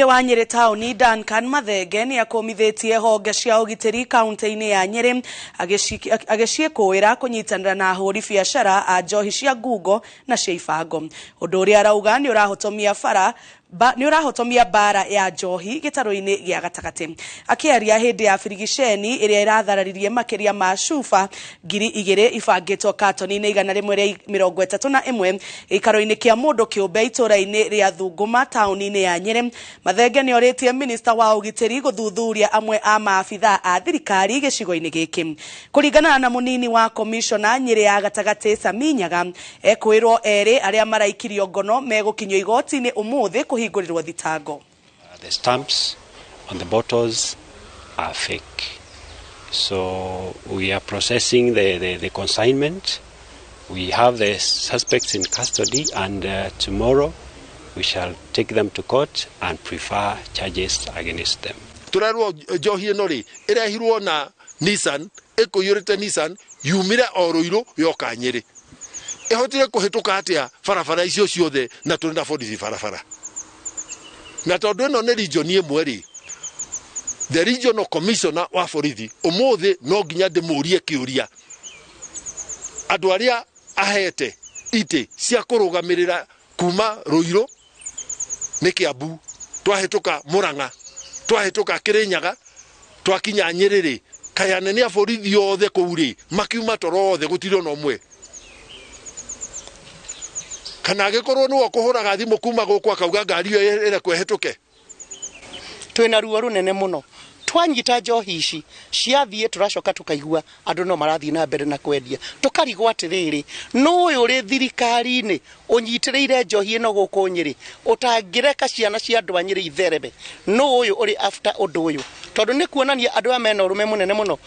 Mũmbunge wa Nyĩrĩ taũni Duncan Mathenge nĩ akũmithĩtie honge cia ũgitĩri kaunti-inĩ ya Nyĩrĩ agĩciĩkũĩra kũnyitanĩra na ahũri biacara a njohi cia ngungo na cia ibango. Ũndũ ũrĩa arauga nĩ ũrahotomia bara nĩ ũrahotomia mbara ya njohi gĩtarũ-inĩ gĩa gatagatĩ. Akĩaria hĩndĩ ya birigiceni ĩrĩa ĩrathararirie makĩria ma cuba 2000 ibangĩtwo katoni-inĩ 131 gĩikaro-inĩ kĩa mũndũ kĩũmbe itũũra-inĩ rĩa Thunguma taũni-inĩ ya Nyĩrĩ, Mathenge nĩ orĩtie minista wa ũgitĩri gũthuthuria amwe a maabithaa a thirikari gĩcigo-inĩ gĩkĩ. Kũringana na mũnini wa komishona Nyĩrĩ ya gatagatĩ Sami Nyaga, ekwĩrwo erĩ arĩa maraikirio ngono megũkinyio igoti-inĩ ũmũthĩ kũhingũrĩrwo thitango. The stamps on the bottles are fake. So we are processing the consignment. We have the suspects in custody, and tomorrow we shall take them to court and prefer charges against them. Turerwo njohi ĩno rĩ ĩrehirwo na Nissan ĩkũiyũrĩte Nissan yumire o Ruiru yoka Nyĩrĩ, ĩhotire kũhĩtũka atĩa barabara icio ciothe na tũrĩ na borithi barabara? Na tondũ ĩno nĩ region ĩmwe rĩ, the regional commissioner wa borithi ũmũthĩ no nginya ndĩmũrie kĩũria, andũ arĩa ahete itĩ cia kũrũgamĩrĩra kuma Ruiru nĩ Kiambu, twahĩtũka Murang'a, twahĩtũka Kirinyaga, twakinya Nyĩrĩ rĩ, kaĩ anene a borithi othe kũu rĩ makiuma toro othe, gũtirĩ ona ũmwe? Kana angĩkorwo nĩwe ũkũhũraga thimũ kuma gũkũ akauga ngari ĩyo ĩrekwo ĩhĩtũke. Twĩna ruo rũnene mũno, twanyita njohi ici ciathiĩ, tũracoka tũkaigua andũ no marathiĩ na mbere na kwendia, tũkarigwo atĩrĩrĩ, nũ ũyũ ũrĩ thirikari-inĩ ũnyitĩrĩire njohi ĩno gũkũ Nyĩrĩ ũtangĩreka ciana cia andũ a Nyĩrĩ ithereme? Nũ ũyũ ũrĩ after ũndũ ũyũ? Tondũ nĩ kuonania andũ aya mena ũrũme mũnene mũno.